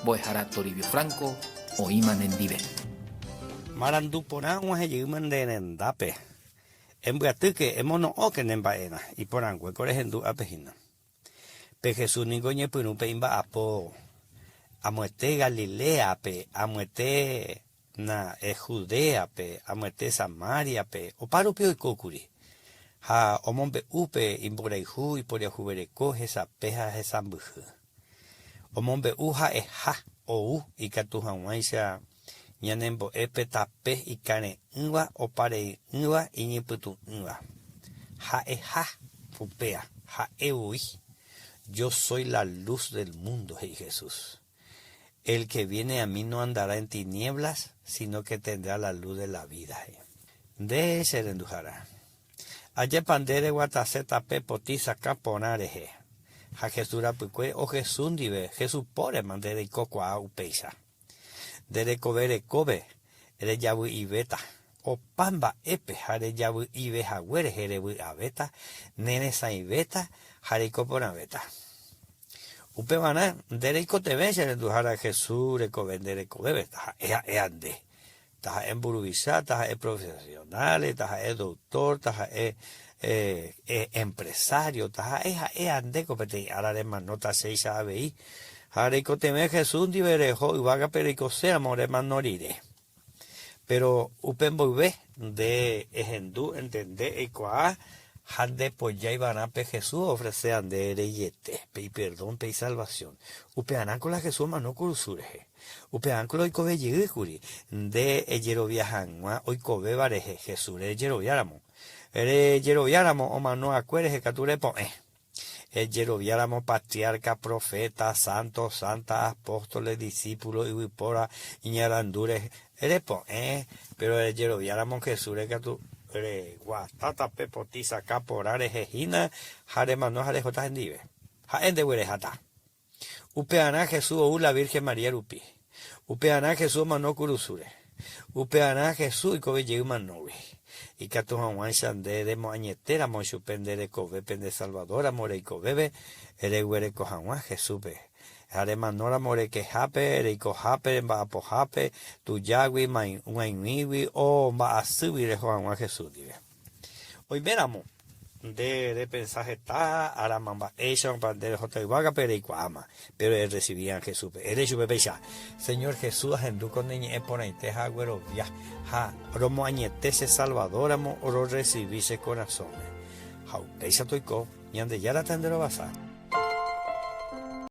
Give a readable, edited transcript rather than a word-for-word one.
Mbo'ehára Toribio Franco oĩma nendive. Marandu porã og̃uahẽ jeýma nde rendápe. Embyatýke, emono'õke ne mba'erã, iporãngue ko rehendu ápe hína. Pe Jesús ningo oñepyrũ pe imba'apo amoete Galiléape, amoete na Judéape, amoete Samáriape, opárupi oiko kuri. Ha omombe'u pe imborayhu, iporiahuvereko, hesape ha hesãmbyhy. Omombe'u ha'eha ou ikatu hag̃uáicha ñanembo'e pe tape ikare'ỹva, opare'ỹva, iñypytũ'ỹva. Ha'eha upéa, ha'e voi. Yo soy la luz del mundo, he'i Jesús. El que viene a mí no andará en tinieblas, sino que tendrá la luz de la vida, he'i. Nde che renduhára. Ajépa nde reguatase tape potĩ sakã porã rehe. Ha Jesús rapykue o Jesús ndive, Jesús pórema nde reiko kuaa upéicha. Nde rekove rekópe rejavy'ivéta, opa mba'épe ha rejavy'ive hague rehe revy'avéta, neresãivéta ha reiko porãvéta. Upevarã nde reikotevẽ che renduhára Jesús rekove nde rekovépe, taha'e ha'éva nde. Taha'e mburuvicha, taha'e profesionales, taha'e doctor, taha'e empresario, taha'e ha'éva ndéko peteĩ ára remanóta chéicha avei. Ha reikotevẽ Jesús ndive reho yvágape reikoséramo remano rire. Péro upe mboyve nde ehendu, entende, eikuaa ha ndepojaiva'erã pe Jesús oofreséva nde reiete, pe iperdón, pe isalvasión. Upearãko la Jesús omano kurusu rehe. Upearãko la oikove jey kuri, nde ejerovia hag̃ua oikovéva rehe Jesús rejeroviáramo. Rejeroviáramo omano'akue rehe katu repo'ẽ. Ejeroviáramo patriarca, profeta, santo, santa, apóstoles, discípulo, yvypóra iñarandu rehe, repo'ẽ, péro rejeroviáramo Jesúsre katu reguata tape potĩ sakã porã rehe hína ha remano ha rehóta hendive. Ha'e ndeguereháta. Upearã Jesús ou la Virgen María rupi. Upearã Jesús omano kurusúre. Upearã Jesús oikove jey manógui. Ikatu hag̃uáicha nde remoañetéramo ichupe nde rekovépe nde Salvador-ramo reikovépe reguereko hag̃ua Jesús-pe. Ha remanóramo rekehápe, reikohápe, remba'apohápe, tujágui, g̃uaig̃uígui o mba'asýgui reho hag̃ua Jesús ndive. Oiméramo nde repensa heta árama mba'éichapa nde rehóta yvágape reikuaáma, péro erresiví'ã Jesúspe. Ere chupe péicha, Señor Jesús, ahendu ko ne ñe'ẽ porãite ha aguerovia, ha romoañete che Salvador-ramo rorresivi che korasõme. Ha upéicha toiko, Ñandejára tanderovasa.